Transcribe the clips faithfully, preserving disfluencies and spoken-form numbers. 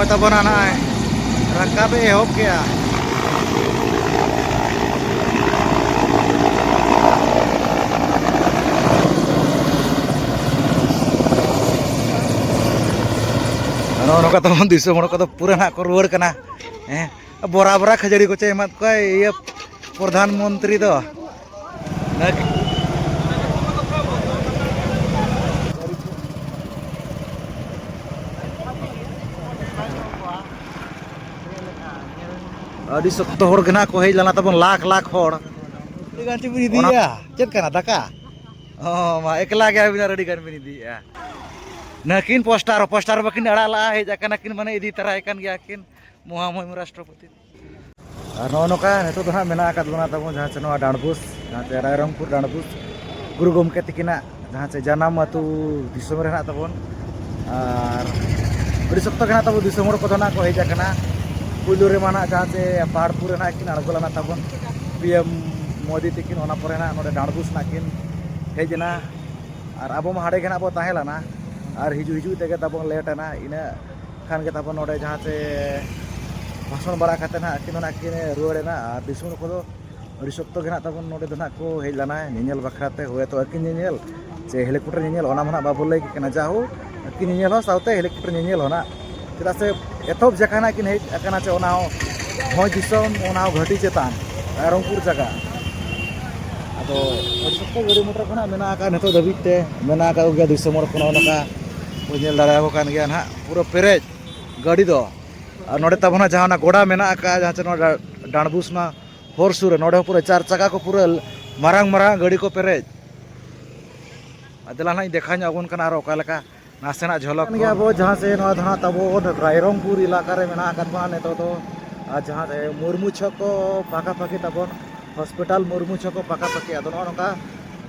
ᱛᱟᱵᱚᱱᱟ ᱱᱚᱜᱼᱚᱭ ᱨᱟᱠᱟᱵ ᱮ ᱮᱦᱚᱵ ᱠᱮᱜᱼᱟ᱾ ᱱᱚᱜᱼᱚ ᱱᱚᱝᱠᱟ ᱛᱟᱵᱚᱱ ᱫᱤᱥᱚᱢ ᱦᱚᱲ ᱠᱚᱫᱚ ᱯᱩᱨᱟᱹ ᱱᱟᱦᱟᱜ ᱠᱚ ᱨᱩᱣᱟᱹᱲ ᱠᱟᱱᱟ᱾ ᱦᱮᱸ, ᱵᱚᱨᱟ ᱵᱚᱨᱟ ᱠᱷᱟᱹᱡᱟᱹᱲᱤ ᱠᱚᱪᱚᱭ ᱮᱢᱟᱫ ᱠᱚᱣᱟ ᱤᱭᱟᱹ ᱯᱨᱚᱫᱷᱟᱱ ᱢᱚᱱᱛᱨᱤ ᱫᱚ᱾ ᱟᱹᱰᱤ ᱥᱚᱠᱛᱚ ᱦᱚᱲ ᱜᱮ ᱱᱟᱦᱟᱜ ᱠᱚ ᱦᱮᱡ ᱞᱮᱱᱟ ᱛᱟᱵᱚᱱ, ᱞᱟᱠᱷ ᱞᱟᱠᱷ ᱦᱚᱲ᱾ ᱛᱤᱱᱟᱹᱜ ᱜᱟᱱ ᱪᱚ ᱵᱤᱱ ᱤᱫᱤᱭᱮᱜᱼᱟ? ᱪᱮᱫ ᱠᱟᱱᱟ, ᱫᱟᱠᱟ? ᱚ, ᱢᱟ ᱮᱠᱞᱟ ᱜᱮ ᱟᱹᱵᱤᱱ ᱟᱨ ᱟᱹᱰᱤ ᱜᱟᱱ ᱵᱤᱱ ᱤᱫᱤᱭᱮᱜᱼᱟ᱾ ᱱᱟᱹᱠᱤᱱ ᱯᱳᱥᱴᱟᱨ, ᱯᱳᱥᱴᱟᱨ ᱵᱟᱹᱠᱤᱱ ᱟᱲᱟᱜ ᱞᱟᱜᱼᱟ, ᱦᱮᱡ ᱟᱠᱟᱱᱟ ᱠᱤᱱ, ᱢᱟᱱᱮ ᱤᱫᱤ ᱛᱟᱨᱟᱭ ᱠᱟᱱ ᱜᱮᱭᱟ ᱠᱤᱱ ᱢᱚᱦᱟᱢᱚᱦᱤᱢ ᱨᱟᱥᱴᱨᱚᱯᱚᱛᱤ᱾ ᱟᱨ ᱱᱚᱜᱼᱚ ᱱᱚᱝᱠᱟ ᱱᱤᱛᱚᱜ ᱫᱚ ᱦᱟᱸᱜ ᱢᱮᱱᱟᱜ ᱟᱠᱟᱫ ᱵᱚᱱᱟ ᱛᱟᱵᱚᱱ ᱡᱟᱦᱟᱸ ᱪᱮ ᱱᱚᱣᱟ ᱰᱟᱸᱰᱵᱳᱥ, ᱡᱟᱦᱟᱸ ᱪᱮ ᱨᱟᱭᱨᱚᱝᱯᱩᱨ ᱰᱟᱸᱰᱵᱳᱥ, ᱜᱩᱨᱩ ᱜᱚᱢᱠᱮ ᱛᱤᱠᱤᱱᱟᱜ ᱡᱟᱦᱟᱸ ᱪᱮ ᱡᱟᱱᱟᱢ ᱟᱹᱛᱩ ᱫᱤᱥᱚᱢ ᱨᱮ ᱦᱮᱱᱟᱜ ᱛᱟᱵᱚᱱ᱾ ᱟᱨ ᱟᱹᱰᱤ ᱥᱚᱠᱛᱚ ᱜᱮ ᱦᱮᱱᱟᱜ ᱛᱟᱵᱚᱱ ᱫᱤᱥᱚᱢ ᱦᱚᱲ ᱠᱚᱫᱚ ᱱᱟᱜ ᱠᱚ ᱦᱮᱡ ᱟᱠᱟᱱᱟ᱾ ᱯᱩᱭᱞᱩ ᱨᱮᱢᱟ ᱱᱟᱜ ᱡᱟᱦᱟᱸ ᱪᱮ ᱯᱟᱦᱟᱲᱯᱩᱨ ᱨᱮ ᱱᱟᱜ ᱠᱤᱱ ᱟᱬᱜᱚ ᱞᱮᱱᱟ ᱛᱟᱵᱚᱱ ᱯᱤ ᱮᱢ ᱢᱳᱫᱤ ᱛᱤᱠᱤᱱ, ᱚᱱᱟ ᱯᱚᱨᱮ ᱱᱟᱜ ᱱᱚᱰᱮ ᱰᱟᱸᱰᱵᱳᱥ ᱱᱟᱜ ᱠᱤᱱ ᱦᱮᱡ ᱮᱱᱟ᱾ ᱟᱨ ᱟᱵᱚ ᱢᱟ ᱦᱟᱸᱰᱮ ᱜᱮ ᱱᱟᱜ ᱵᱚ ᱛᱟᱦᱮᱸ ᱞᱮᱱᱟ, ᱟᱨ ᱦᱤᱡᱩᱜ ᱦᱤᱡᱩᱜ ᱛᱮᱜᱮ ᱛᱟᱵᱚᱱ ᱞᱮᱴ ᱮᱱᱟ᱾ ᱤᱱᱟᱹ ᱠᱷᱟᱱ ᱜᱮ ᱛᱟᱵᱚᱱ ᱱᱚᱰᱮ ᱡᱟᱦᱟᱸ ᱪᱮ ᱵᱷᱟᱥᱚᱱ ᱵᱟᱲᱟ ᱠᱟᱛᱮ ᱱᱟᱜ ᱠᱤᱱ ᱚᱱᱟ ᱠᱤᱱ ᱨᱩᱣᱟᱹᱲ ᱮᱱᱟ᱾ ᱟᱨ ᱫᱤᱥᱚᱢ ᱦᱚᱲ ᱠᱚᱫᱚ ᱟᱹᱰᱤ ᱥᱚᱠᱛᱚ ᱜᱮ ᱱᱟᱜ ᱛᱟᱵᱚᱱ ᱱᱚᱰᱮ ᱫᱚ ᱱᱟᱜ ᱠᱚ ᱦᱮᱡ ᱞᱮᱱᱟ ᱧᱮᱧᱮᱞ ᱵᱟᱠᱷᱨᱟ ᱛᱮ, ᱦᱳᱭᱛᱳ ᱟᱹᱠᱤᱱ ᱧᱮᱧᱮᱞ ᱪᱮ ᱦᱮᱞᱤᱠᱚᱯᱴᱟᱨ ᱧᱮᱧᱮᱞ, ᱚᱱᱟ ᱢᱟ ᱱᱟᱜ ᱵᱟᱵᱚ ᱞᱟᱹᱭ ᱠᱮ ᱠᱟᱱᱟ᱾ ᱡᱟᱦᱳ, ᱟᱹᱠᱤᱱ ᱧᱮᱧᱮᱞ ᱦᱚᱸ ᱥᱟᱶᱛᱮ ᱦᱮᱞᱤᱠᱚᱯᱴᱟᱨ ᱧᱮᱧᱮᱞ ᱦᱚᱸ ᱱᱟᱜ, ᱪᱮᱫᱟᱜ ᱥᱮ ᱮᱛᱚᱦᱚᱵ ᱡᱟᱭᱜᱟ ᱱᱟᱜ ᱠᱤᱱ ᱦᱮᱡ ᱟᱠᱟᱱᱟ ᱪᱮ ᱚᱱᱟ ᱦᱚᱸ ᱵᱷᱚᱸᱡᱽ ᱫᱤᱥᱚᱢ, ᱚᱱᱟ ᱦᱚᱸ ᱜᱷᱟᱹᱴᱤ ᱪᱮᱛᱟᱱ ᱨᱟᱭᱨᱚᱝᱯᱩᱨ ᱡᱟᱭᱜᱟ᱾ ᱟᱫᱚ ᱟᱹᱰᱤ ᱥᱚᱠᱛᱚ ᱜᱟᱹᱰᱤ ᱢᱚᱴᱚᱨ ᱠᱚ ᱱᱟᱜ ᱢᱮᱱᱟᱜ ᱟᱠᱟᱫ ᱱᱤᱛᱚᱜ ᱫᱷᱟᱹᱵᱤᱡ ᱛᱮ ᱢᱮᱱᱟᱜ ᱟᱠᱟᱫ ᱠᱚᱜᱮᱭᱟ ᱫᱤᱥᱚᱢ ᱦᱚᱲ ᱠᱚ, ᱱᱚᱜᱼᱚ ᱱᱚᱝᱠᱟ ᱵᱚ ᱧᱮᱞ ᱫᱟᱲᱮᱭᱟᱠᱚ ᱠᱟᱱ ᱜᱮᱭᱟ ᱱᱟᱜ, ᱯᱩᱨᱟᱹ ᱯᱮᱨᱮᱡ ᱜᱟᱹᱰᱤ ᱫᱚ᱾ ᱟᱨ ᱱᱚᱰᱮ ᱛᱟᱵᱚᱱ ᱱᱟᱜ ᱡᱟᱦᱟᱸ ᱚᱱᱟ ᱜᱚᱰᱟ ᱢᱮᱱᱟᱜ ᱟᱠᱟᱫ, ᱡᱟᱦᱟᱸ ᱪᱮ ᱱᱚᱣᱟ ᱰᱟ-, ᱰᱟᱸᱰᱵᱩᱥ ᱚᱱᱟ ᱦᱚᱨ ᱥᱩᱨ ᱨᱮ, ᱱᱚᱰᱮ ᱦᱚᱸ ᱯᱩᱨᱟᱹ ᱪᱟᱨ ᱪᱟᱠᱟ ᱠᱚ ᱯᱩᱨᱟᱹ ᱢᱟᱨᱟᱝ ᱢᱟᱨᱟᱝ ᱜᱟᱹᱰᱤ ᱠᱚ ᱯᱮᱨᱮᱡ᱾ ᱟᱨ ᱫᱮᱞᱟ ᱱᱟᱜ ᱤᱧ ᱫᱮᱠᱷᱟᱣ ᱧᱚᱜ ᱟᱵᱚᱱ ᱠᱟᱱᱟ ᱟᱨᱚ ᱚᱠᱟ ᱞᱮᱠᱟ ᱱᱟᱥᱮᱱᱟᱜ ᱡᱷᱚᱞᱚᱠ ᱠᱟᱱ ᱜᱮᱭᱟ ᱠᱚ᱾ ᱟᱵᱚ ᱡᱟᱦᱟᱸ ᱥᱮ ᱱᱚᱣᱟ ᱫᱚ ᱱᱟᱜ ᱛᱟᱵᱚ ᱨᱟᱭᱨᱚᱝᱯᱩᱨ ᱮᱞᱟᱠᱟ ᱨᱮ ᱢᱮᱱᱟᱜ ᱟᱠᱟᱫ ᱵᱚᱱᱟ ᱱᱤᱛᱚᱜ ᱫᱚ᱾ ᱟᱨ ᱡᱟᱦᱟᱸ ᱥᱮ ᱢᱩᱨᱢᱩ ᱪᱷᱚᱠ ᱠᱚ ᱯᱟᱠᱟᱯᱟᱠᱤ ᱛᱟᱵᱚᱱ, ᱦᱚᱥᱯᱤᱴᱟᱞ ᱢᱩᱨᱢᱩ ᱪᱷᱚᱠ ᱠᱚ ᱯᱟᱠᱟᱯᱟᱠᱤ᱾ ᱟᱫᱚ ᱱᱚᱜᱼᱚ ᱱᱚᱝᱠᱟ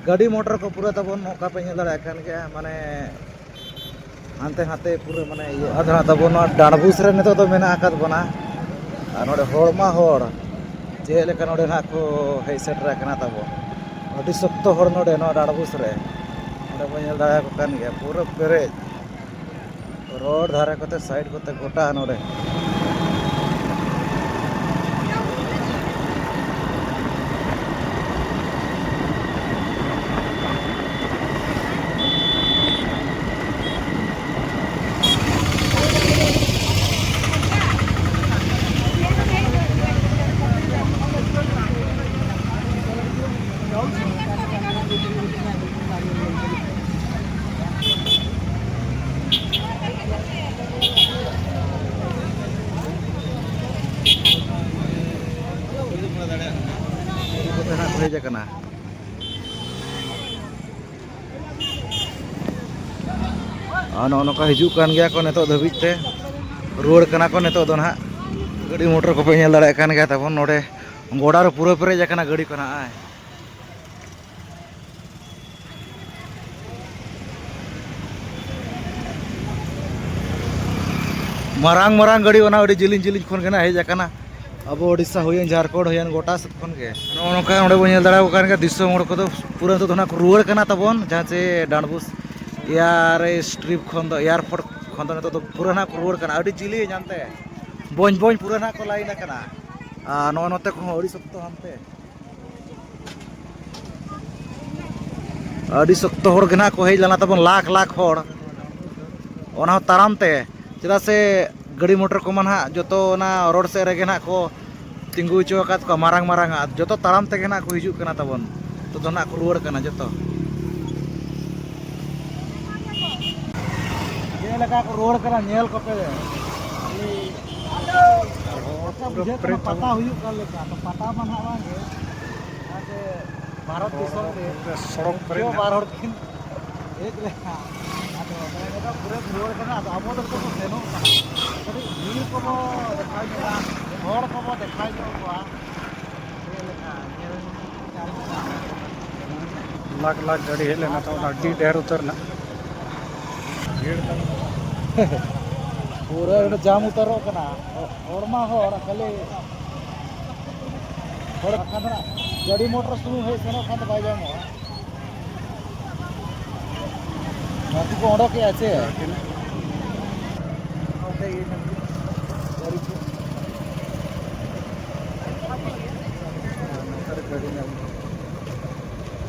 ᱜᱟᱹᱰᱤ ᱢᱚᱴᱚᱨ ᱠᱚ ᱯᱩᱨᱟᱹ ᱛᱟᱵᱚᱱ ᱱᱚᱝᱠᱟ ᱯᱮ ᱧᱮᱞ ᱫᱟᱲᱮᱭᱟᱜ ᱠᱟᱱ ᱜᱮᱭᱟ, ᱢᱟᱱᱮ ᱦᱟᱱᱛᱮ ᱱᱟᱛᱮ ᱯᱩᱨᱟᱹ ᱢᱟᱱᱮ ᱤᱭᱟᱹ᱾ ᱟᱫᱚ ᱱᱟᱜ ᱛᱟᱵᱚᱱ ᱱᱚᱣᱟ ᱰᱟᱸᱰᱵᱩᱥ ᱨᱮ ᱱᱤᱛᱚᱜ ᱫᱚ ᱢᱮᱱᱟᱜ ᱟᱠᱟᱫ ᱵᱚᱱᱟ᱾ ᱟᱨ ᱱᱚᱰᱮ ᱦᱚᱲ ᱢᱟ ᱦᱚᱲ, ᱪᱮᱫ ᱞᱮᱠᱟ ᱱᱚᱰᱮ ᱱᱟᱜ ᱠᱚ ᱦᱮᱡ ᱥᱮᱴᱮᱨ ᱟᱠᱟᱱᱟ ᱛᱟᱵᱚᱱ᱾ ᱟᱹᱰᱤ ᱥᱚᱠᱛᱚ ᱦᱚᱲ ᱱᱚᱰᱮ ᱱᱚᱣᱟ ᱰᱟᱸᱰᱵᱩᱥ ᱨᱮ, ᱱᱚᱰᱮ ᱵᱚᱱ ᱧᱮᱞ ᱫᱟᱲᱮᱭᱟᱠᱚ ᱠᱟᱱ ᱜᱮᱭᱟ ᱯᱩᱨᱟᱹ ᱯᱮᱨᱮᱡ᱾ ᱨᱳᱰ ᱫᱷᱟᱨᱮ ᱠᱚᱛᱮ, ᱥᱟᱭᱤᱰ ᱠᱚᱛᱮ ᱜᱚᱴᱟ ᱱᱚᱰᱮ᱾ ᱠᱚᱛᱮ ᱱᱟᱜ ᱠᱚ ᱦᱮᱡ ᱟᱠᱟᱱᱟ᱾ ᱟᱨ ᱱᱚᱜᱼᱚ ᱱᱚᱝᱠᱟ ᱦᱤᱡᱩᱜ ᱠᱟᱱ ᱜᱮᱭᱟ ᱠᱚ ᱱᱤᱛᱚᱜ ᱫᱷᱟᱹᱵᱤᱡ ᱛᱮ᱾ ᱨᱩᱣᱟᱹᱲ ᱠᱟᱱᱟ ᱠᱚ ᱱᱤᱛᱚᱜ ᱫᱚ ᱱᱟᱦᱟᱜ᱾ ᱜᱟᱹᱰᱤ ᱢᱚᱴᱚᱨ ᱠᱚᱯᱮ ᱧᱮᱞ ᱫᱟᱲᱮᱭᱟᱜ ᱠᱟᱱ ᱜᱮᱭᱟ ᱛᱟᱵᱚᱱ, ᱱᱚᱰᱮ ᱜᱚᱰᱟ ᱨᱮ ᱯᱩᱨᱟᱹ ᱯᱮᱨᱮᱡ ᱟᱠᱟᱱᱟ ᱜᱟᱹᱰᱤ ᱠᱚ ᱱᱟᱦᱟᱜ᱾ ᱢᱟᱨᱟᱝ ᱢᱟᱨᱟᱝ ᱜᱟᱹᱰᱤ ᱚᱱᱟ ᱟᱹᱰᱤ ᱡᱤᱞᱤᱧ ᱡᱤᱞᱤᱧ ᱠᱷᱚᱱ ᱜᱮ ᱱᱟᱦᱟᱜ ᱦᱮᱡ ᱟᱠᱟᱱᱟ᱾ ᱟᱵᱚ ᱳᱰᱤᱥᱟ ᱦᱩᱭᱮᱱ, ᱡᱷᱟᱲᱠᱷᱚᱸᱰ ᱦᱩᱭᱮᱱ, ᱜᱚᱴᱟ ᱥᱮᱫ ᱠᱷᱚᱱ ᱜᱮ᱾ ᱱᱚᱜᱼᱚ ᱱᱚᱝᱠᱟ ᱱᱚᱰᱮ ᱵᱚᱱ ᱧᱮᱞ ᱫᱟᱲᱮᱭᱟᱠᱚ ᱠᱟᱱ ᱜᱮᱭᱟ, ᱫᱤᱥᱚᱢ ᱦᱚᱲ ᱠᱚᱫᱚ ᱯᱩᱨᱟᱹ ᱱᱤᱛᱚᱜ ᱫᱚ ᱱᱟᱦᱟᱜ ᱠᱚ ᱨᱩᱣᱟᱹᱲ ᱠᱟᱱᱟ ᱛᱟᱵᱚᱱ, ᱡᱟᱦᱟᱸ ᱪᱮ ᱰᱟᱸᱰᱵᱳᱥ ᱮᱭᱟᱨ ᱥᱴᱨᱤᱯ ᱠᱷᱚᱱ ᱫᱚ, ᱮᱭᱟᱨᱯᱳᱨᱴ ᱠᱷᱚᱱ ᱫᱚ ᱱᱤᱛᱚᱜ ᱫᱚ ᱯᱩᱨᱟᱹ ᱱᱟᱦᱟᱜ ᱠᱚ ᱨᱩᱣᱟᱹᱲ ᱠᱟᱱᱟ᱾ ᱟᱹᱰᱤ ᱡᱤᱞᱤᱧ ᱦᱟᱱᱛᱮ ᱵᱚᱧ ᱵᱚᱧ ᱯᱩᱨᱟᱹ ᱱᱟᱦᱟᱜ ᱠᱚ ᱞᱟᱭᱤᱱ ᱟᱠᱟᱱᱟ᱾ ᱟᱨ ᱱᱚᱜᱼᱚ ᱱᱚᱛᱮ ᱠᱚᱦᱚᱸ ᱟᱹᱰᱤ ᱥᱚᱠᱛᱚ ᱦᱟᱱᱛᱮ᱾ ᱟᱹᱰᱤ ᱥᱚᱠᱛᱚ ᱦᱚᱲ ᱜᱮ ᱱᱟᱦᱟᱜ ᱠᱚ ᱦᱮᱡ ᱞᱮᱱᱟ ᱛᱟᱵᱚᱱ, ᱞᱟᱠᱷ ᱞᱟᱠᱷ ᱦᱚᱲ, ᱚᱱᱟ ᱦᱚᱸ ᱛᱟᱲᱟᱢ ᱛᱮ᱾ ᱪᱮᱫᱟᱜ ᱥᱮ ᱜᱟᱹᱰᱤ ᱢᱚᱴᱚᱨ ᱠᱚᱢᱟ ᱱᱟᱦᱟᱜ ᱡᱚᱛᱚ ᱚᱱᱟ ᱨᱳᱰ ᱥᱮᱫ ᱨᱮᱜᱮ ᱱᱟᱦᱟᱜ ᱠᱚ ᱛᱤᱸᱜᱩ ᱦᱚᱪᱚ ᱟᱠᱟᱫ ᱠᱚᱣᱟ, ᱢᱟᱨᱟᱝ ᱢᱟᱨᱟᱝ ᱟᱜ᱾ ᱡᱚᱛᱚ ᱛᱟᱲᱟᱢ ᱛᱮᱜᱮ ᱱᱟᱦᱟᱜ ᱠᱚ ᱦᱤᱡᱩᱜ ᱠᱟᱱᱟ ᱛᱟᱵᱚᱱ᱾ ᱱᱤᱛᱚᱜ ᱫᱚ ᱱᱟᱦᱟᱜ ᱠᱚ ᱨᱩᱣᱟᱹᱲ ᱠᱟᱱᱟ ᱡᱚᱛᱚ᱾ ᱪᱮᱫ ᱞᱮᱠᱟ ᱠᱚ ᱨᱩᱣᱟᱹᱲ ᱠᱟᱱᱟ, ᱧᱮᱞ ᱠᱚᱯᱮ᱾ ᱟᱨ ᱦᱚᱲ ᱚᱱᱠᱟ ᱯᱩᱨᱟᱹ ᱵᱩᱡᱷᱟᱹᱜ ᱠᱟᱱᱟ ᱯᱮᱨᱮᱡ ᱯᱟᱛᱟ ᱛᱟᱵᱚᱱ᱾ ᱦᱩᱭᱩᱜ ᱠᱟᱱ ᱞᱮᱠᱟ, ᱛᱚ ᱯᱟᱛᱟ ᱢᱟ ᱱᱟᱦᱟᱜ ᱵᱟᱝ ᱜᱮ᱾ ᱚᱱᱟᱛᱮ ᱵᱷᱟᱨᱚᱛ ᱦᱚᱲ ᱫᱤᱥᱚᱢ ᱨᱮ ᱯᱩᱨᱟᱹ ᱥᱚᱲᱚᱠ ᱯᱮᱨᱮᱡ ᱩᱱᱠᱩ ᱱᱟᱜ᱾ ᱵᱟᱨ ᱦᱚᱲ ᱠᱤᱱ ᱦᱮᱡ ᱞᱮᱱᱟ᱾ ᱟᱫᱚ ᱱᱚᱜᱼᱚᱭ ᱱᱚᱝᱠᱟ ᱯᱩᱨᱟᱹ ᱨᱩᱣᱟᱹᱲ ᱠᱟᱱᱟ᱾ ᱟᱫᱚ ᱟᱵᱚ ᱫᱚ ᱱᱤᱛᱚᱜ ᱵᱚᱱ ᱥᱮᱱᱚᱜ ᱠᱟᱱᱟ᱾ ᱠᱟᱹᱴᱤᱡ ᱵᱷᱤᱲ ᱠᱚᱵᱚ ᱫᱮᱠᱷᱟᱣ ᱧᱚᱜᱟ, ᱦᱚᱲ ᱠᱚᱵᱚ ᱫᱮᱠᱷᱟᱣ ᱧᱚᱜ ᱠᱚᱣᱟ᱾ ᱪᱮᱫ ᱞᱮᱠᱟ ᱧᱮᱞ ᱧᱟᱢᱚᱜ ᱠᱟᱱᱟ? ᱞᱟᱠᱷ ᱞᱟᱠᱷ ᱜᱟᱹᱰᱤ ᱦᱮᱡ ᱞᱮᱱᱟ, ᱛᱚ ᱚᱱᱟ ᱟᱹᱰᱤ ᱰᱷᱮᱨ ᱩᱛᱟᱹᱨ ᱮᱱᱟ᱾ ᱵᱷᱤᱲ ᱫᱚ ᱯᱩᱨᱟᱹ ᱚᱸᱰᱮ ᱡᱟᱢ ᱩᱛᱟᱹᱨᱚᱜ ᱠᱟᱱᱟ᱾ ᱦᱚᱲ ᱢᱟ ᱦᱚᱲ, ᱠᱷᱟᱹᱞᱤ ᱦᱚᱲ ᱵᱟᱠᱷᱟᱱ ᱫᱚ ᱱᱟᱜ ᱜᱟᱹᱰᱤ ᱢᱚᱴᱚᱨ ᱥᱩᱢᱩᱝ ᱦᱮᱡ ᱥᱮᱱᱚᱜ ᱠᱷᱟᱱ ᱫᱚ ᱵᱟᱭ ᱧᱟᱢᱚᱜᱼᱟ᱾ ᱵᱟᱹᱠᱤ ᱠᱚ ᱚᱰᱚᱠᱮᱜᱼᱟ ᱪᱮ? ᱛᱤᱱᱟᱹᱜ? ᱜᱟᱹᱰᱤ ᱧᱟᱢ,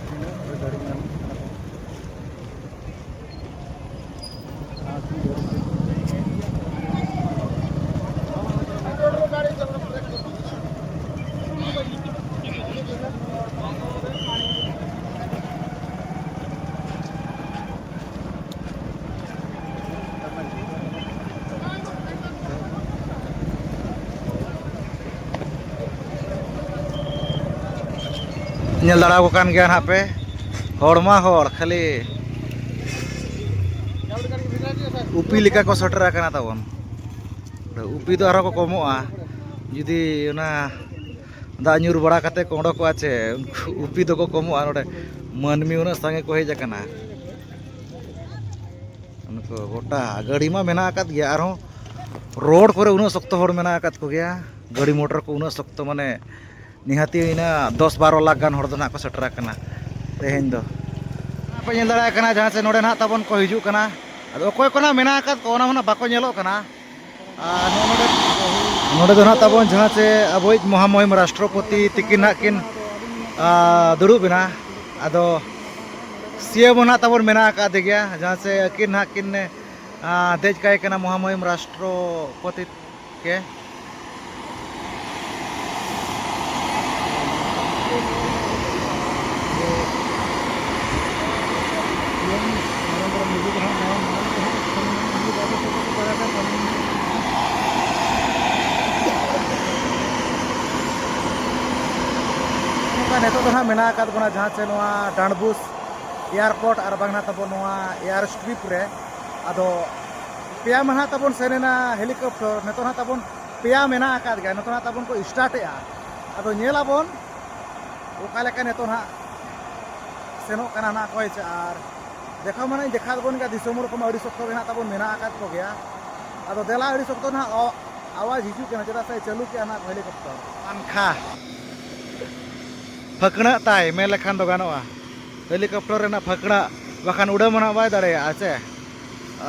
ᱛᱤᱱᱟᱹᱜ ᱜᱟᱹᱰᱤ ᱧᱟᱢᱚᱜ ᱠᱟᱱᱟ᱾ ᱧᱮᱞ ᱫᱟᱲᱮᱭᱟᱠᱚ ᱠᱟᱱ ᱜᱮᱭᱟ ᱱᱟᱦᱟᱜ ᱯᱮ, ᱦᱚᱲ ᱢᱟ ᱦᱚᱲ, ᱠᱷᱟᱹᱞᱤ ᱩᱯᱤ ᱞᱮᱠᱟ ᱠᱚ ᱥᱮᱴᱮᱨ ᱟᱠᱟᱱᱟ ᱛᱟᱵᱚᱱ᱾ ᱩᱯᱤ ᱫᱚ ᱟᱨᱦᱚᱸ ᱠᱚ ᱠᱚᱢᱚᱜᱼᱟ, ᱡᱩᱫᱤ ᱚᱱᱟ ᱫᱟᱜ ᱧᱩᱨ ᱵᱟᱲᱟ ᱠᱟᱛᱮ ᱠᱚ ᱚᱰᱚᱠᱚᱜᱼᱟ ᱪᱮ, ᱩᱱᱠᱩ ᱩᱯᱤ ᱫᱚᱠᱚ ᱠᱚᱢᱚᱜᱼᱟ᱾ ᱱᱚᱰᱮ ᱢᱟᱹᱱᱢᱤ ᱩᱱᱟᱹᱜ ᱥᱟᱸᱜᱮ ᱠᱚ ᱦᱮᱡ ᱟᱠᱟᱱᱟ᱾ ᱩᱱᱠᱩ ᱜᱚᱴᱟ ᱜᱟᱹᱰᱤ ᱢᱟ ᱢᱮᱱᱟᱜ ᱟᱠᱟᱫ ᱜᱮᱭᱟ, ᱟᱨᱦᱚᱸ ᱨᱳᱰ ᱠᱚᱨᱮ ᱩᱱᱟᱹᱜ ᱥᱚᱠᱛᱚ ᱦᱚᱲ ᱢᱮᱱᱟᱜ ᱟᱠᱟᱫ ᱠᱚᱜᱮᱭᱟ᱾ ᱜᱟᱹᱰᱤ ᱢᱚᱴᱚᱨ ᱠᱚ ᱩᱱᱟᱹᱜ ᱥᱚᱠᱛᱚ, ᱢᱟᱱᱮ ᱱᱤᱦᱟᱹᱛᱤ ᱤᱱᱟᱹ ᱫᱚᱥ ᱵᱟᱨᱚ ᱞᱟᱠᱷ ᱜᱟᱱ ᱦᱚᱲ ᱫᱚ ᱱᱟᱦᱟᱜ ᱠᱚ ᱥᱮᱴᱮᱨ ᱟᱠᱟᱱᱟ ᱛᱮᱦᱮᱧ ᱫᱚ᱾ ᱯᱮ ᱧᱮᱞ ᱫᱟᱲᱮᱭᱟᱜ ᱠᱟᱱᱟ ᱡᱟᱦᱟᱸ ᱥᱮ ᱱᱚᱰᱮ ᱱᱟᱦᱟᱜ ᱛᱟᱵᱚᱱ ᱠᱚ ᱦᱤᱡᱩᱜ ᱠᱟᱱᱟ᱾ ᱟᱫᱚ ᱚᱠᱚᱭ ᱠᱚ ᱱᱟᱦᱟᱜ ᱢᱮᱱᱟᱜ ᱟᱠᱟᱫ ᱠᱚ, ᱚᱱᱟ ᱢᱟ ᱱᱟᱦᱟᱜ ᱵᱟᱠᱚ ᱧᱮᱞᱚᱜ ᱠᱟᱱᱟ᱾ ᱟᱨ ᱱᱚᱜᱼᱚ ᱱᱚᱰᱮ, ᱱᱚᱰᱮ ᱫᱚ ᱱᱟᱦᱟᱜ ᱛᱟᱵᱚᱱ ᱡᱟᱦᱟᱸ ᱪᱮ ᱟᱵᱚᱭᱤᱡ ᱢᱚᱦᱟᱢᱚᱦᱤᱢ ᱨᱟᱥᱴᱨᱚᱯᱚᱛᱤ ᱛᱤᱠᱤᱱ ᱱᱟᱦᱟᱜ ᱠᱤᱱ, ᱟ, ᱫᱩᱲᱩᱵ ᱮᱱᱟ᱾ ᱟᱫᱚ ᱥᱤ ᱮᱢ ᱦᱚᱸ ᱱᱟᱦᱟᱜ ᱛᱟᱵᱚᱱ ᱢᱮᱱᱟᱜ ᱟᱠᱟᱫᱮ ᱜᱮᱭᱟ, ᱡᱟᱦᱟᱸ ᱪᱮ ᱟᱹᱠᱤᱱ ᱱᱟᱦᱟᱜ ᱠᱤᱱ, ᱟ, ᱫᱮᱡ ᱠᱟᱭ ᱠᱟᱱᱟ ᱢᱚᱦᱟᱢᱚᱦᱤᱢ ᱨᱟᱥᱴᱨᱚᱯᱚᱛᱤ ᱠᱮ᱾ ᱱᱚᱝᱠᱟ ᱱᱤᱛᱚᱜ ᱫᱚ ᱦᱟᱸᱜ ᱢᱮᱱᱟᱜ ᱟᱠᱟᱫ ᱵᱚᱱᱟ ᱡᱟᱦᱟᱸ ᱪᱮ ᱱᱚᱣᱟ ᱰᱟᱸᱰᱵᱩᱥ ᱮᱭᱟᱨᱯᱳᱨᱴ ᱟᱨ ᱵᱟᱝ ᱱᱟᱜ ᱛᱟᱵᱚᱱ ᱱᱚᱣᱟ ᱮᱭᱟᱨ ᱥᱴᱨᱤᱯ ᱨᱮ᱾ ᱟᱫᱚ ᱯᱮᱭᱟ ᱢᱟᱦᱟ ᱛᱟᱵᱚᱱ ᱥᱮᱱ ᱮᱱᱟ ᱦᱮᱞᱤᱠᱚᱯᱴᱚᱨ, ᱱᱤᱛᱚᱜ ᱦᱟᱸᱜ ᱛᱟᱵᱚᱱ ᱯᱮᱭᱟ ᱢᱮᱱᱟᱜ ᱟᱠᱟᱫ ᱜᱮᱭᱟ, ᱱᱤᱛᱚᱜ ᱦᱟᱸᱜ ᱛᱟᱵᱚᱱ ᱠᱚ ᱥᱴᱟᱨᱴ ᱮᱜᱼᱟ᱾ ᱟᱫᱚ ᱧᱮᱞ ᱟᱵᱚᱱ ᱚᱠᱟ ᱞᱮᱠᱟ ᱱᱤᱛᱚᱜ ᱦᱟᱸᱜ ᱥᱮᱱᱚᱜ ᱠᱟᱱᱟ ᱱᱟᱜ ᱚᱠᱚᱭ ᱪᱮ, ᱟᱨ ᱫᱮᱠᱷᱟᱣ ᱢᱟᱱᱮ ᱫᱮᱠᱷᱟᱣ ᱟᱵᱚᱱ ᱜᱮᱭᱟ, ᱫᱤᱥᱚᱢ ᱦᱚᱲ ᱠᱚᱢᱟ ᱟᱹᱰᱤ ᱥᱚᱠᱛᱚ ᱜᱮ ᱱᱟᱜ ᱛᱟᱵᱚᱱ ᱢᱮᱱᱟᱜ ᱟᱠᱟᱫ ᱠᱚᱜᱮᱭᱟ᱾ ᱟᱫᱚ ᱫᱮᱞᱟ ᱟᱹᱰᱤ ᱥᱚᱠᱛᱚ ᱱᱟᱜ ᱚ-, ᱟᱣᱟᱡᱽ ᱦᱤᱡᱩᱜ ᱠᱟᱱᱟ, ᱪᱮᱫᱟᱜ ᱥᱮ ᱪᱟᱹᱞᱩ ᱠᱮᱜᱼᱟ ᱱᱟᱜ ᱦᱮᱞᱤᱠᱚᱯᱴᱚᱨ᱾ ᱯᱟᱝᱠᱷᱟ, ᱯᱷᱟᱹᱠᱬᱟᱹᱜ ᱛᱟᱭ ᱢᱮᱱ ᱞᱮᱠᱷᱟᱱ ᱫᱚ ᱜᱟᱱᱚᱜᱼᱟ, ᱦᱮᱞᱤᱠᱚᱯᱴᱚᱨ ᱨᱮᱱᱟᱜ ᱯᱷᱟᱹᱠᱬᱟᱹᱜ, ᱵᱟᱠᱷᱟᱱ ᱩᱰᱟᱹᱣ ᱢᱟ ᱱᱟᱜ ᱵᱟᱭ ᱫᱟᱲᱮᱭᱟᱜᱼᱟ ᱥᱮ᱾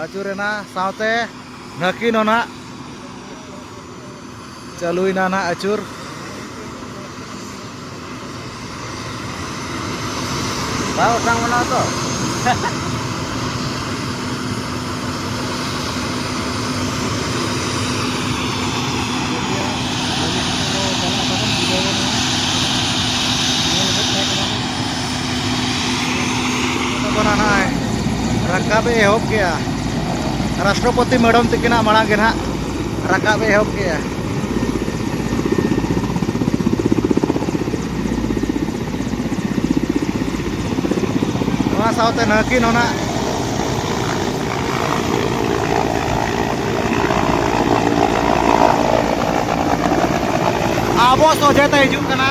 ᱟᱹᱪᱩᱨᱮᱱᱟ ᱥᱟᱶᱛᱮ ᱱᱟᱹᱠᱤᱱ ᱦᱚᱸ ᱱᱟᱦᱟᱜ ᱪᱟᱹᱞᱩᱭᱮᱱᱟ ᱱᱟᱦᱟᱜ ᱟᱹᱪᱩᱨ᱾ ᱵᱟᱭ ᱚᱴᱟᱝ ᱢᱟᱱᱟᱣ ᱛᱚ᱾ ᱛᱟᱵᱚᱱᱟ ᱱᱚᱜᱼᱚᱭ ᱨᱟᱠᱟᱵ ᱮ ᱮᱦᱚᱵ ᱠᱮᱜᱼᱟ᱾ ᱨᱟᱥᱴᱨᱚᱯᱚᱛᱤ ᱢᱮᱰᱚᱢ ᱛᱤᱠᱤᱱᱟᱜ ᱢᱟᱲᱟᱝ ᱜᱮ ᱱᱟᱦᱟᱜ ᱨᱟᱠᱟᱵ ᱮ ᱮᱦᱚᱵ ᱠᱮᱜᱼᱟ᱾ ᱚᱱᱟ ᱥᱟᱶᱛᱮ ᱱᱟᱹᱠᱤᱱ ᱦᱚᱸ ᱱᱟᱜ ᱟᱵᱚ ᱥᱚᱡᱷᱮ ᱛᱮ ᱦᱤᱡᱩᱜ ᱠᱟᱱᱟ᱾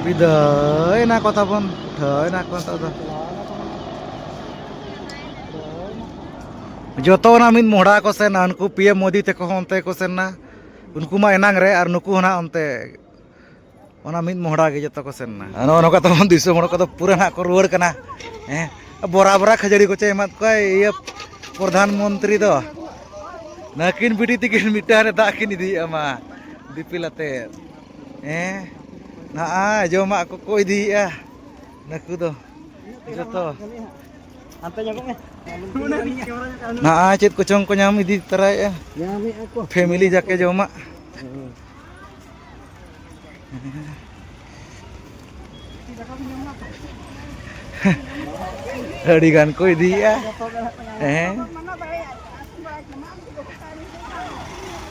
ᱵᱤᱫᱟᱹᱭ ᱮᱱᱟ ᱠᱚ ᱛᱟᱵᱚᱱ, ᱴᱷᱟᱹᱭ ᱮᱱᱟ ᱠᱚ ᱱᱤᱛᱚᱜ ᱫᱚ᱾ ᱡᱚᱛᱚ ᱚᱱᱟ ᱢᱤᱫ ᱢᱚᱦᱰᱟ ᱠᱚ ᱥᱮᱱ ᱮᱱᱟ, ᱩᱱᱠᱩ ᱯᱤ ᱮᱢ ᱢᱳᱫᱤ ᱛᱟᱠᱚ ᱦᱚᱸ ᱚᱱᱛᱮ ᱠᱚ ᱥᱮᱱ ᱮᱱᱟ᱾ ᱩᱱᱠᱩ ᱢᱟ ᱮᱱᱟᱝ ᱨᱮ, ᱟᱨ ᱱᱩᱠᱩ ᱦᱚᱸ ᱱᱟᱜ ᱚᱱᱛᱮ ᱚᱱᱟ ᱢᱤᱫ ᱢᱚᱦᱰᱟ ᱜᱮ ᱡᱚᱛᱚ ᱠᱚ ᱥᱮᱱ ᱮᱱᱟ᱾ ᱟᱨ ᱱᱚᱜᱼᱚ ᱱᱚᱝᱠᱟ ᱛᱟᱵᱚᱱ ᱫᱤᱥᱚᱢ ᱦᱚᱲ ᱠᱚᱫᱚ ᱯᱩᱨᱟᱹ ᱱᱟᱜ ᱠᱚ ᱨᱩᱣᱟᱹᱲ ᱠᱟᱱᱟ᱾ ᱦᱮᱸ, ᱵᱚᱨᱟ ᱵᱚᱨᱟ ᱠᱷᱟᱹᱡᱟᱹᱲᱤ ᱠᱚᱪᱚᱭ ᱮᱢᱟᱫ ᱠᱚᱣᱟ ᱤᱭᱟᱹ ᱯᱨᱚᱫᱷᱟᱱ ᱢᱚᱱᱛᱨᱤ ᱫᱚ᱾ ᱱᱟᱹᱠᱤᱱ ᱵᱤᱴᱤ ᱛᱤᱠᱤᱱ ᱢᱤᱫᱴᱟᱝ ᱨᱮ ᱫᱟᱜ ᱠᱤᱱ ᱤᱫᱤᱭᱮᱫᱼᱟ ᱢᱟ, ᱫᱤᱯᱤᱞ ᱟᱛᱮᱫ᱾ ᱦᱮᱸ, ᱱᱚᱜᱼᱚᱭ ᱡᱚᱢᱟᱜ ᱠᱚᱠᱚ ᱤᱫᱤᱭᱮᱫᱼᱟ ᱱᱟᱹᱠᱩ ᱫᱚ ᱡᱚᱛᱚ᱾ ᱦᱟᱱᱛᱮ ᱧᱚᱜᱚᱜ ᱢᱮ᱾ ᱱᱚᱜᱼᱚᱭ ᱪᱮᱫ ᱠᱚᱪᱚᱝ ᱠᱚ ᱧᱟᱢ ᱤᱫᱤ ᱛᱚᱨᱟᱭᱮᱫᱼᱟ᱾ ᱧᱟᱢᱮᱫᱼᱟ ᱠᱚ᱾ ᱯᱷᱮᱢᱤᱞᱤ ᱡᱟᱠᱮ ᱡᱚᱢᱟᱜ᱾ ᱟᱹᱰᱤ ᱜᱟᱱ ᱠᱚ ᱤᱫᱤᱭᱮᱫᱼᱟ᱾ ᱦᱮᱸ,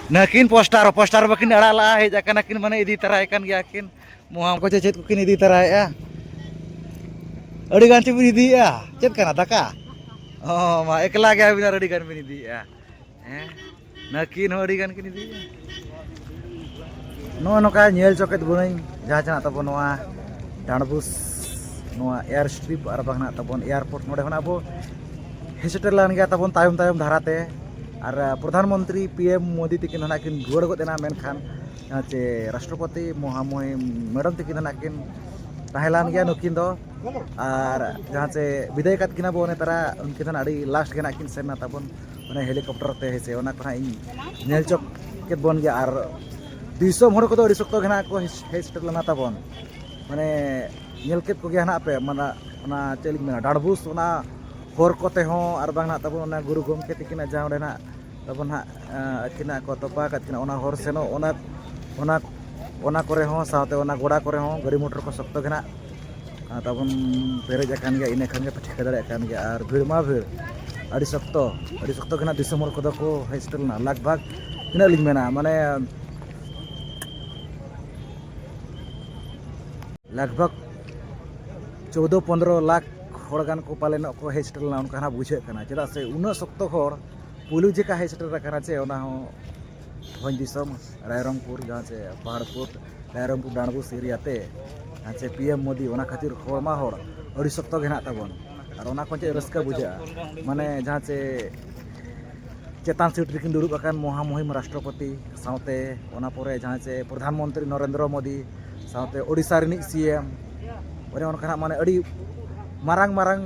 ᱱᱟᱹᱠᱤᱱ ᱯᱳᱥᱴᱟᱨ ᱯᱳᱥᱴᱟᱨ ᱵᱟᱹᱠᱤᱱ ᱟᱲᱟᱜ ᱞᱟᱜᱼᱟ, ᱦᱮᱡ ᱟᱠᱟᱱᱟ ᱠᱤᱱ, ᱢᱟᱱᱮ ᱤᱫᱤ ᱛᱟᱨᱟᱭ ᱠᱟᱱ ᱜᱮᱭᱟ ᱠᱤᱱ᱾ ᱢᱚᱦᱟᱢ ᱠᱚ ᱪᱮᱫ ᱪᱮᱫ ᱠᱚᱠᱤᱱ ᱤᱫᱤ ᱛᱟᱨᱟᱭᱮᱫᱼᱟ? ᱟᱹᱰᱤ ᱜᱟᱱ ᱪᱮᱫ ᱵᱤᱱ ᱤᱫᱤᱭᱮᱫᱼᱟ? ᱪᱮᱫ ᱠᱟᱱᱟ, ᱫᱟᱠᱟ? ᱚ ᱢᱟ, ᱮᱠᱞᱟ ᱜᱮ ᱟᱹᱵᱤᱱ ᱟᱨ ᱟᱹᱰᱤ ᱜᱟᱱ ᱵᱤᱱ ᱤᱫᱤᱭᱮᱫᱼᱟ᱾ ᱦᱮᱸ, ᱱᱟᱹᱠᱤᱱ ᱦᱚᱸ ᱟᱹᱰᱤ ᱜᱟᱱ ᱠᱤᱱ ᱤᱫᱤᱭᱮᱫᱼᱟ᱾ ᱱᱚᱜᱼᱚ ᱱᱚᱝᱠᱟ ᱧᱮᱞ ᱪᱚ ᱠᱮᱫ ᱵᱚᱱᱟᱹᱧ ᱡᱟᱦᱟᱸ ᱪᱮ ᱱᱟᱜ ᱛᱟᱵᱚᱱ ᱱᱚᱣᱟ ᱰᱟᱸᱰᱵᱩᱥ, ᱱᱚᱣᱟ ᱮᱭᱟᱨ ᱥᱴᱨᱤᱯ ᱟᱨ ᱵᱟᱝ ᱱᱟᱜ ᱛᱟᱵᱚᱱ ᱮᱭᱟᱨᱯᱳᱨᱴ, ᱱᱚᱰᱮ ᱠᱷᱚᱱᱟᱜ ᱟᱵᱚ ᱦᱮᱡ ᱥᱮᱴᱮᱨ ᱞᱮᱱ ᱜᱮᱭᱟ ᱛᱟᱵᱚᱱ ᱛᱟᱭᱚᱢ ᱛᱟᱭᱚᱢ ᱫᱷᱟᱨᱟᱛᱮ᱾ ᱟᱨ ᱯᱨᱚᱫᱷᱟᱱ ᱢᱚᱱᱛᱨᱤ ᱯᱤ ᱮᱢ ᱢᱳᱫᱤ ᱛᱤᱠᱤᱱ ᱫᱚ ᱱᱟᱜ ᱠᱤᱱ ᱨᱩᱣᱟᱹᱲ ᱜᱚᱫ ᱮᱱᱟ, ᱢᱮᱱᱠᱷᱟᱱ ᱡᱟᱦᱟᱸ ᱪᱮ ᱨᱟᱥᱴᱨᱚᱯᱚᱛᱤ ᱢᱚᱦᱟᱢᱚᱦᱤᱢ ᱢᱮᱰᱚᱢ ᱛᱤᱠᱤᱱ ᱫᱚ ᱱᱟᱜ ᱠᱤᱱ ᱛᱟᱦᱮᱸ ᱞᱮᱱ ᱜᱮᱭᱟ ᱱᱩᱠᱤᱱ ᱫᱚ᱾ ᱟᱨ ᱡᱟᱦᱟᱸ ᱪᱮ ᱵᱤᱫᱟᱹᱭ ᱠᱟᱫ ᱠᱤᱱᱟ ᱵᱚᱱ ᱱᱮᱛᱟᱨᱟ, ᱩᱱᱠᱤᱱ ᱫᱚ ᱱᱟᱜ ᱟᱹᱰᱤ ᱞᱟᱥᱴ ᱜᱮ ᱱᱟᱜ ᱠᱤᱱ ᱥᱮᱱ ᱱᱟ ᱛᱟᱵᱚᱱ, ᱢᱟᱱᱮ ᱦᱮᱞᱤᱠᱚᱯᱴᱟᱨ ᱛᱮ, ᱦᱮᱸ ᱥᱮ, ᱚᱱᱟ ᱠᱚ ᱱᱟᱜ ᱤᱧ ᱧᱮᱞ ᱪᱚ ᱠᱮᱫ ᱵᱚᱱ ᱜᱮᱭᱟ᱾ ᱟᱨ ᱫᱤᱥᱚᱢ ᱦᱚᱲ ᱠᱚᱫᱚ ᱟᱹᱰᱤ ᱥᱚᱠᱛᱚ ᱜᱮ ᱱᱟᱜ ᱠᱚ ᱦᱮᱡ ᱥᱮᱴᱮᱨ ᱞᱮᱱᱟ ᱛᱟᱵᱚᱱ, ᱢᱟᱱᱮ ᱧᱮᱞ ᱠᱮᱫ ᱠᱚᱜᱮᱭᱟ ᱱᱟᱜ ᱯᱮ, ᱢᱟᱱᱮ ᱚᱱᱟ ᱪᱮᱫ ᱞᱤᱧ ᱢᱮᱱᱟ, ᱰᱟᱸᱰᱵᱩᱥ ᱚᱱᱟ ᱦᱚᱨ ᱠᱚᱛᱮ ᱦᱚᱸ ᱟᱨ ᱵᱟᱝ ᱱᱟᱜ ᱛᱟᱵᱚᱱ ᱚᱱᱟ ᱜᱩᱨᱩ ᱜᱚᱢᱠᱮ ᱛᱤᱠᱤᱱᱟᱜ ᱡᱟᱦᱟᱸ ᱚᱸᱰᱮ ᱱᱟᱜ ᱛᱟᱵᱚᱱ ᱦᱟᱸᱜ, ᱟᱸ, ᱟᱹᱠᱤᱱᱟᱜ ᱠᱚ ᱛᱚᱯᱟ ᱟᱠᱟᱫ ᱠᱤᱱᱟ, ᱚᱱᱟ ᱦᱚᱨ ᱥᱮᱱᱚᱜ, ᱚᱱᱟ, ᱚᱱᱟ, ᱚᱱᱟ ᱠᱚᱨᱮ ᱦᱚᱸ, ᱥᱟᱶᱛᱮ ᱚᱱᱟ ᱜᱚᱰᱟ ᱠᱚᱨᱮ ᱦᱚᱸ ᱜᱟᱹᱰᱤ ᱢᱚᱴᱚᱨ ᱠᱚ ᱥᱚᱠᱛᱚ ᱜᱮ ᱱᱟᱜ, ᱟᱸ, ᱛᱟᱵᱚᱱ ᱯᱮᱨᱮᱡ ᱟᱠᱟᱱ ᱜᱮᱭᱟ᱾ ᱤᱱᱟᱹ ᱠᱷᱟᱱ ᱜᱮ ᱯᱮ ᱴᱷᱤᱠᱟᱹ ᱫᱟᱲᱮᱭᱟᱜ ᱠᱟᱱ ᱜᱮᱭᱟ᱾ ᱟᱨ ᱵᱷᱤᱲ ᱢᱟ ᱵᱷᱤᱲ, ᱟᱹᱰᱤ ᱥᱚᱠᱛᱚ, ᱟᱹᱰᱤ ᱥᱚᱠᱛᱚ ᱜᱮ ᱱᱟᱜ ᱫᱤᱥᱚᱢ ᱦᱚᱲ ᱠᱚᱫᱚ ᱠᱚ ᱦᱮᱡ ᱥᱮᱴᱮᱨ ᱞᱮᱱᱟ᱾ ᱞᱟᱜᱽ ᱵᱷᱟᱜᱽ ᱛᱤᱱᱟᱹᱜ ᱞᱤᱧ ᱢᱮᱱᱟ, ᱢᱟᱱᱮ ᱞᱟᱜᱽ ᱵᱷᱟᱜᱽ ᱪᱳᱫᱽᱫᱳ ᱯᱚᱱᱫᱽᱨᱚ ᱞᱟᱠᱷ ᱦᱚᱲ ᱜᱟᱱ ᱠᱚ ᱯᱟᱞᱮᱱᱚᱜ ᱠᱚ ᱦᱮᱡ ᱥᱮᱴᱮᱨ ᱞᱮᱱᱟ, ᱚᱱᱠᱟ ᱱᱟᱜ ᱵᱩᱡᱷᱟᱹᱜ ᱠᱟᱱᱟ᱾ ᱪᱮᱫᱟᱜ ᱥᱮ ᱩᱱᱟᱹᱜ ᱥᱚᱠᱛᱚ ᱦᱚᱲ ᱯᱩᱭᱞᱩ ᱡᱮᱠᱟ ᱦᱮᱡ ᱥᱮᱴᱮᱨ ᱟᱠᱟᱱᱟ ᱪᱮ, ᱚᱱᱟ ᱦᱚᱸ ᱵᱷᱚᱸᱡᱽ ᱫᱤᱥᱚᱢ, ᱨᱟᱭᱨᱚᱝᱯᱩᱨ, ᱡᱟᱦᱟᱸ ᱪᱮ ᱯᱟᱦᱟᱲᱯᱩᱨ, ᱨᱟᱭᱨᱚᱝᱯᱩᱨ ᱰᱟᱸᱰᱵᱩᱥ ᱮᱨᱤᱭᱟ ᱛᱮ, ᱡᱟᱦᱟᱸ ᱪᱮ ᱯᱤ ᱮᱢ ᱢᱳᱫᱤ, ᱚᱱᱟ ᱠᱷᱟᱹᱛᱤᱨ ᱦᱚᱲ ᱢᱟ ᱦᱚᱲ ᱟᱹᱰᱤ ᱥᱚᱠᱛᱚ ᱜᱮ ᱦᱮᱱᱟᱜ ᱛᱟᱵᱚᱱ᱾ ᱟᱨ ᱚᱱᱟ ᱠᱷᱚᱱ ᱪᱮᱫ ᱨᱟᱹᱥᱠᱟᱹ ᱵᱩᱡᱷᱟᱹᱜᱼᱟ, ᱢᱟᱱᱮ ᱡᱟᱦᱟᱸ ᱪᱮ ᱪᱮᱛᱟᱱ ᱥᱤᱴ ᱨᱮᱠᱤᱱ ᱫᱩᱲᱩᱵ ᱟᱠᱟᱱ ᱢᱚᱦᱟᱢᱚᱦᱤᱢ ᱨᱟᱥᱴᱨᱚᱯᱚᱛᱤ ᱥᱟᱶᱛᱮ, ᱚᱱᱟ ᱯᱚᱨᱮ ᱡᱟᱦᱟᱸ ᱪᱮ ᱯᱨᱚᱫᱷᱟᱱ ᱢᱚᱱᱛᱨᱤ ᱱᱚᱨᱮᱱᱫᱨᱚ ᱢᱳᱫᱤ ᱥᱟᱶᱛᱮ ᱳᱰᱤᱥᱟ ᱨᱤᱱᱤᱡ ᱥᱤ ᱮᱢ, ᱚᱱᱮ ᱚᱱᱠᱟᱱᱟᱜ ᱢᱟᱱᱮ ᱟᱹᱰᱤ ᱢᱟᱨᱟᱝ ᱢᱟᱨᱟᱝ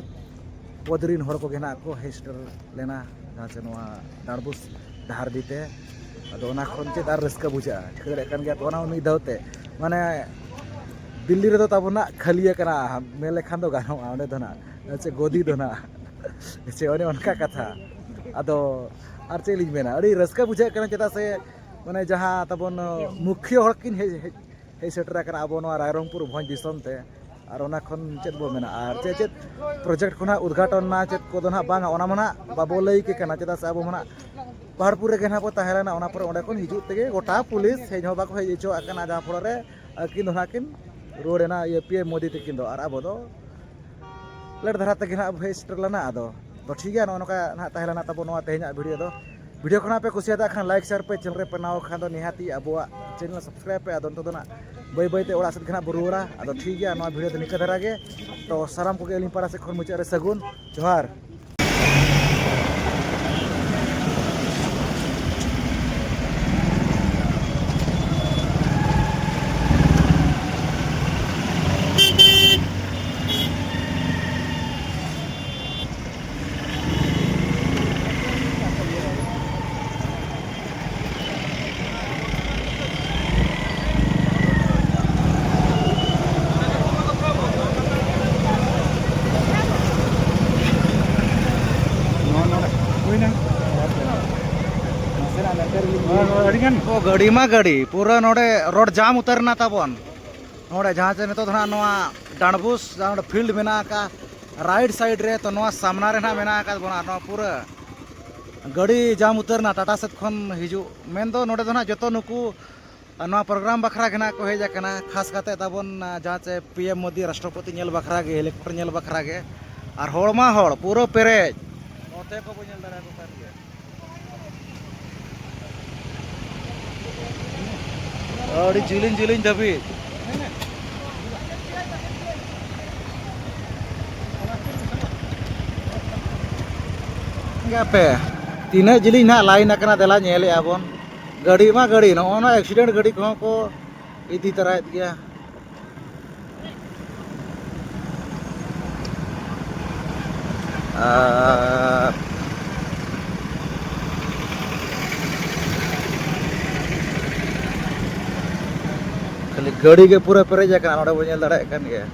ᱯᱚᱫᱽ ᱨᱤᱱ ᱦᱚᱲ ᱠᱚᱜᱮ ᱱᱟᱜ ᱠᱚ ᱦᱮᱡ ᱥᱮᱴᱮᱨ ᱞᱮᱱᱟ, ᱡᱟᱦᱟᱸ ᱪᱮ ᱱᱚᱣᱟ ᱰᱟᱸᱰᱵᱩᱥ ᱰᱟᱦᱟᱨᱰᱤ ᱛᱮ᱾ ᱟᱫᱚ ᱚᱱᱟ ᱠᱷᱚᱱ ᱪᱮᱫ ᱟᱨ ᱨᱟᱹᱥᱠᱟᱹ ᱵᱩᱡᱷᱟᱹᱜᱼᱟ, ᱴᱷᱤᱠᱟᱹ ᱫᱟᱲᱮᱭᱟᱜ ᱠᱟᱱ ᱜᱮᱭᱟ ᱯᱮ, ᱚᱱᱟ ᱦᱚᱸ ᱢᱤᱫ ᱫᱷᱟᱣ ᱛᱮ, ᱢᱟᱱᱮ ᱫᱤᱞᱞᱤ ᱨᱮᱫᱚ ᱛᱟᱵᱚᱱᱟᱜ ᱠᱷᱟᱹᱞᱤ ᱟᱠᱟᱱᱟ, ᱢᱮᱱ ᱞᱮᱠᱷᱟᱱ ᱫᱚ ᱜᱟᱱᱚᱜᱼᱟ, ᱚᱸᱰᱮ ᱫᱚ ᱱᱟᱜ ᱪᱮ ᱜᱚᱫᱤ ᱫᱚ ᱱᱟᱜ ᱪᱮ ᱚᱱᱮ ᱚᱱᱠᱟ ᱠᱟᱛᱷᱟ᱾ ᱟᱫᱚ ᱟᱨ ᱪᱮᱫ ᱞᱤᱧ ᱢᱮᱱᱟ, ᱟᱹᱰᱤ ᱨᱟᱹᱥᱠᱟᱹ ᱵᱩᱡᱷᱟᱹᱜ ᱠᱟᱱᱟ, ᱪᱮᱫᱟᱜ ᱥᱮ ᱢᱟᱱᱮ ᱡᱟᱦᱟᱸ ᱛᱟᱵᱚᱱ ᱢᱩᱠᱷᱤᱭᱟᱹ ᱦᱚᱲ ᱠᱤᱱ ᱦᱮᱡ ᱦᱮᱡ ᱦᱮᱡ ᱥᱮᱴᱮᱨ ᱟᱠᱟᱱᱟ ᱟᱵᱚ ᱱᱚᱣᱟ ᱨᱟᱭᱨᱚᱝᱯᱩᱨ ᱵᱷᱚᱸᱡᱽ ᱫᱤᱥᱚᱢ ᱛᱮ᱾ ᱟᱨ ᱚᱱᱟ ᱠᱷᱚᱱ ᱪᱮᱫ ᱵᱚ ᱢᱮᱱᱟ, ᱟᱨ ᱪᱮᱫ ᱪᱮᱫ ᱯᱨᱚᱡᱮᱠᱴ ᱠᱚ ᱱᱟᱦᱟᱜ ᱩᱫᱽᱜᱷᱟᱴᱚᱱ ᱱᱟ, ᱪᱮᱫ ᱠᱚᱫᱚ ᱱᱟᱦᱟᱜ ᱵᱟᱝᱟ, ᱚᱱᱟ ᱢᱟ ᱱᱟᱦᱟᱜ ᱵᱟᱵᱚ ᱞᱟᱹᱭ ᱠᱮ ᱠᱟᱱᱟ, ᱪᱮᱫᱟᱜ ᱥᱮ ᱟᱵᱚ ᱢᱟ ᱱᱟᱦᱟᱜ ᱯᱟᱦᱟᱲᱯᱩᱨ ᱨᱮᱜᱮ ᱱᱟᱦᱟᱜ ᱵᱚ ᱛᱟᱦᱮᱸ ᱞᱮᱱᱟ᱾ ᱚᱱᱟ ᱯᱚᱨᱮ ᱚᱸᱰᱮ ᱠᱷᱚᱱ ᱦᱤᱡᱩᱜ ᱛᱮᱜᱮ ᱜᱚᱴᱟ ᱯᱩᱞᱤᱥ ᱦᱮᱡ ᱦᱚᱸ ᱵᱟᱠᱚ ᱦᱮᱡ ᱦᱚᱪᱚᱣᱟᱜ ᱠᱟᱱᱟ, ᱡᱟᱦᱟᱸ ᱯᱷᱚᱲᱚ ᱨᱮ ᱟᱹᱠᱤᱱ ᱫᱚ ᱱᱟᱦᱟᱜ ᱠᱤᱱ ᱨᱩᱣᱟᱹᱲ ᱮᱱᱟ, ᱤᱭᱟᱹ, ᱯᱤ ᱮᱢ ᱢᱳᱫᱤ ᱛᱟᱹᱠᱤᱱ ᱫᱚ, ᱟᱨ ᱟᱵᱚ ᱫᱚ ᱞᱮᱴ ᱫᱷᱟᱨᱟ ᱛᱮᱜᱮ ᱱᱟᱦᱟᱜ ᱦᱮᱡ ᱥᱮᱴᱮᱨ ᱞᱮᱱᱟ᱾ ᱟᱫᱚ ᱛᱚ ᱴᱷᱤᱠ ᱜᱮᱭᱟ, ᱱᱚᱜᱼᱚ ᱱᱚᱝᱠᱟ ᱱᱟᱦᱟᱜ ᱛᱟᱦᱮᱸ ᱞᱮᱱᱟ ᱛᱟᱵᱚ ᱱᱚᱣᱟ ᱛᱮᱦᱮᱧᱟᱜ ᱵᱷᱤᱰᱤᱭᱳ ᱫᱚ᱾ ᱵᱷᱤᱰᱤᱭᱳ ᱠᱷᱚᱱᱟᱜ ᱯᱮ ᱠᱩᱥᱤᱭᱟᱫᱟ ᱠᱷᱟᱱ ᱞᱟᱭᱤᱠ, ᱥᱮᱭᱟᱨ ᱯᱮ, ᱪᱮᱱᱮᱞ ᱨᱮ ᱯᱮ ᱱᱟᱣᱟ ᱠᱷᱟᱱ ᱫᱚ ᱱᱤᱦᱟᱹᱛᱤ ᱟᱵᱚᱣᱟᱜ ᱪᱮᱱᱮᱞ ᱥᱟᱵᱥᱠᱨᱟᱭᱤᱵ ᱯᱮ᱾ ᱟᱫᱚ ᱱᱤᱛᱚᱜ ᱫᱚ ᱱᱟᱦᱟᱜ ᱵᱟᱹᱭ ᱵᱟᱹᱭ ᱛᱮ ᱚᱲᱟᱜ ᱥᱮᱫ ᱜᱮ ᱱᱟᱦᱟᱜ ᱵᱚ ᱨᱩᱣᱟᱹᱲᱟ᱾ ᱟᱫᱚ ᱴᱷᱤᱠ ᱜᱮᱭᱟ, ᱱᱚᱣᱟ ᱵᱷᱤᱰᱤᱭᱳ ᱫᱚ ᱱᱤᱝᱠᱟᱹ ᱫᱷᱟᱨᱟ ᱜᱮ᱾ ᱛᱚ ᱥᱟᱱᱟᱢ ᱠᱚᱜᱮ ᱟᱹᱞᱤᱧ ᱯᱟᱦᱴᱟ ᱥᱮᱫ ᱠᱷᱚᱱ ᱢᱩᱪᱟᱹᱫ ᱨᱮ ᱥᱟᱹᱜᱩᱱ ᱡᱚᱦᱟᱨ᱾ ᱱᱚᱣᱟ ᱱᱚᱰᱮ ᱦᱩᱭᱱᱟ᱾ ᱱᱟᱥᱮᱱᱟᱜ ᱱᱚᱛᱮ ᱨᱮᱞᱤᱧ ᱱᱚᱣᱟ, ᱱᱚᱣᱟ ᱟᱹᱰᱤᱜᱟᱱ᱾ ᱚ, ᱜᱟᱹᱰᱤ ᱢᱟ ᱜᱟᱹᱰᱤ, ᱯᱩᱨᱟᱹ ᱱᱚᱰᱮ ᱨᱳᱰ ᱡᱟᱢ ᱩᱛᱟᱹᱨ ᱮᱱᱟ ᱛᱟᱵᱚᱱ᱾ ᱱᱚᱰᱮ ᱡᱟᱦᱟᱸ ᱪᱮ ᱱᱤᱛᱚᱜ ᱫᱚ ᱱᱟᱦᱟᱜ ᱱᱚᱣᱟ ᱰᱟᱸᱰᱵᱩᱥ ᱡᱟᱦᱟᱸ ᱱᱚᱰᱮ ᱯᱷᱤᱞᱰ ᱢᱮᱱᱟᱜ ᱟᱠᱟᱫ, ᱨᱟᱭᱤᱴ ᱥᱟᱭᱤᱰ ᱨᱮ, ᱛᱚ ᱱᱚᱣᱟ ᱥᱟᱢᱱᱟ ᱨᱮ ᱱᱟᱦᱟᱜ ᱢᱮᱱᱟᱜ ᱟᱠᱟᱫ ᱵᱚᱱᱟ᱾ ᱱᱚᱣᱟ ᱯᱩᱨᱟᱹ ᱜᱟᱹᱰᱤ ᱡᱟᱢ ᱩᱛᱟᱹᱨ ᱮᱱᱟ ᱴᱟᱴᱟ ᱥᱮᱫ ᱠᱷᱚᱱ ᱦᱤᱡᱩᱜ᱾ ᱢᱮᱱᱫᱚ ᱱᱚᱰᱮ ᱫᱚ ᱱᱟᱦᱟᱜ ᱡᱚᱛᱚ ᱱᱩᱠᱩ ᱟᱨ ᱱᱚᱣᱟ ᱯᱨᱳᱜᱨᱟᱢ ᱵᱟᱠᱷᱨᱟ ᱜᱮ ᱱᱟᱦᱟᱜ ᱠᱚ ᱦᱮᱡ ᱟᱠᱟᱱᱟ, ᱠᱷᱟᱥ ᱠᱟᱛᱮ ᱛᱟᱵᱚᱱ, ᱟᱸ, ᱡᱟᱦᱟᱸ ᱪᱮ ᱯᱤ ᱮᱢ ᱢᱳᱫᱤ ᱨᱟᱥᱴᱨᱚᱯᱚᱛᱤ ᱧᱮᱞ ᱵᱟᱠᱷᱨᱟ ᱜᱮ, ᱦᱮᱞᱤᱠᱚᱯᱴᱟᱨ ᱧᱮᱞ ᱵᱟᱠᱷᱨᱟ ᱜᱮ᱾ ᱟᱨ ᱦᱚᱲ ᱢᱟ ᱦᱚᱲ, ᱯᱩᱨᱟᱹ ᱯᱮᱨᱮᱡ᱾ ᱱᱚᱛᱮ ᱠᱚ ᱵᱚᱱ ᱧᱮᱞ ᱫᱟᱲᱮᱭᱟᱠᱚ ᱠᱟᱱ ᱜᱮᱭᱟ᱾ ᱟᱹᱰᱤ ᱡᱤᱞᱤᱧ ᱡᱤᱞᱤᱧ ᱫᱷᱟᱹᱵᱤᱡ᱾ ᱜᱟᱯᱮ ᱛᱤᱱᱟᱹᱜ ᱡᱤᱞᱤᱧ ᱱᱟᱦᱟᱜ ᱞᱟᱭᱤᱱ ᱟᱠᱟᱱᱟ, ᱫᱮᱞᱟ ᱧᱮᱞᱮᱜᱼᱟ ᱵᱚᱱ᱾ ᱜᱟᱹᱰᱤ ᱢᱟ ᱜᱟᱹᱰᱤ, ᱱᱚᱜᱼᱚ ᱱᱚᱣᱟ ᱮᱠᱥᱤᱰᱮᱱᱴ ᱜᱟᱹᱰᱤ ᱠᱚᱦᱚᱸ ᱠᱚ ᱤᱫᱤ ᱛᱚᱨᱟᱭᱮᱫ ᱜᱮᱭᱟ᱾ ᱟᱨ ᱠᱷᱟᱹᱞᱤ ᱜᱟᱹᱰᱤ ᱜᱮ ᱯᱩᱨᱟᱹ ᱯᱮᱨᱮᱡ ᱟᱠᱟᱱᱟ, ᱱᱚᱰᱮ ᱵᱚᱱ ᱧᱮᱞ ᱫᱟᱲᱮᱭᱟᱜ ᱠᱟᱱ ᱜᱮᱭᱟ᱾